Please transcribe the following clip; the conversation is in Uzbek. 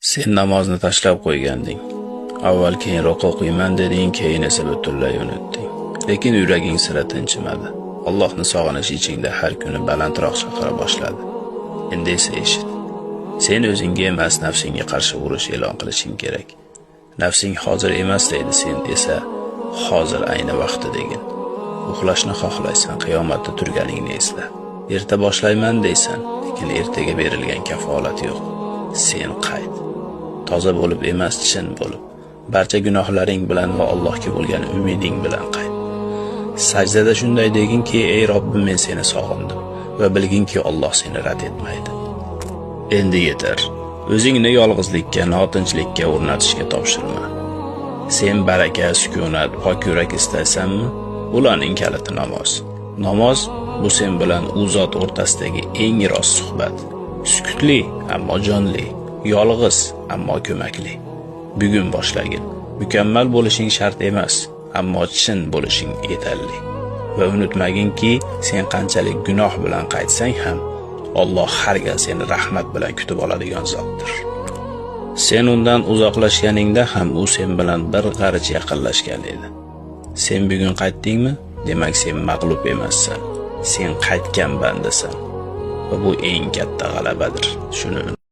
Sen namozni tashlab qo'yganding. Avval keyinroq o'qiyman deding, keyin esa butunlay unutding. Lekin yuraging sira tinchimadi. Allohni sog'inish ichingda har kuni balandroq chaqira boshladi. Endi esa eshit. Sen o'zingga emas, nafsingga qarshi urush e'lon qilishing kerak. Nafsing hozir emas deydi, sen esa hozir ayni vaqti degin. Uxlashni xohlaysan, qiyomatda turganingni esla. Erta boshlayman deysan, lekin ertaga berilgan kafolat yo'q. Sen qayt. Toza bo'lib emas, chin bo'lib. Barcha gunohlaring bilan va Allohga bo'lgan umiding bilan qayt. Sajdada shunday deginki: "Ey Robbim, men seni sog'indim" va bilginki, Alloh seni rad etmaydi. Endi yetar. O'zingni yolg'izlikka, notinchlikka o'rnatishga topshirma. Sen baraka, sukunat, pok yurak istaysanmi? Ularning kaliti namoz. Namoz bu sen bilan u zot o'rtasidagi eng rost suhbat. Sukutli, ammo jonli, yolg'iz, ammo ko'makli. Bugun boshlagin. Mukammal bo'lishing shart emas, ammo chin bo'lishing yetarli. Va unutmaginki, sen qanchalik gunoh bilan qaytsang ham, Alloh har gal seni rahmat bilan kutib oladigan zotdir. Sen undan uzoqlashganingda ham u sen bilan bir g'arich yaqinlashgan edi. Sen bugun qaytdingmi? Demak, sen mag'lub emassan. Sen qaytgan bandasan. Va bu eng katta g'alabadir. Shuni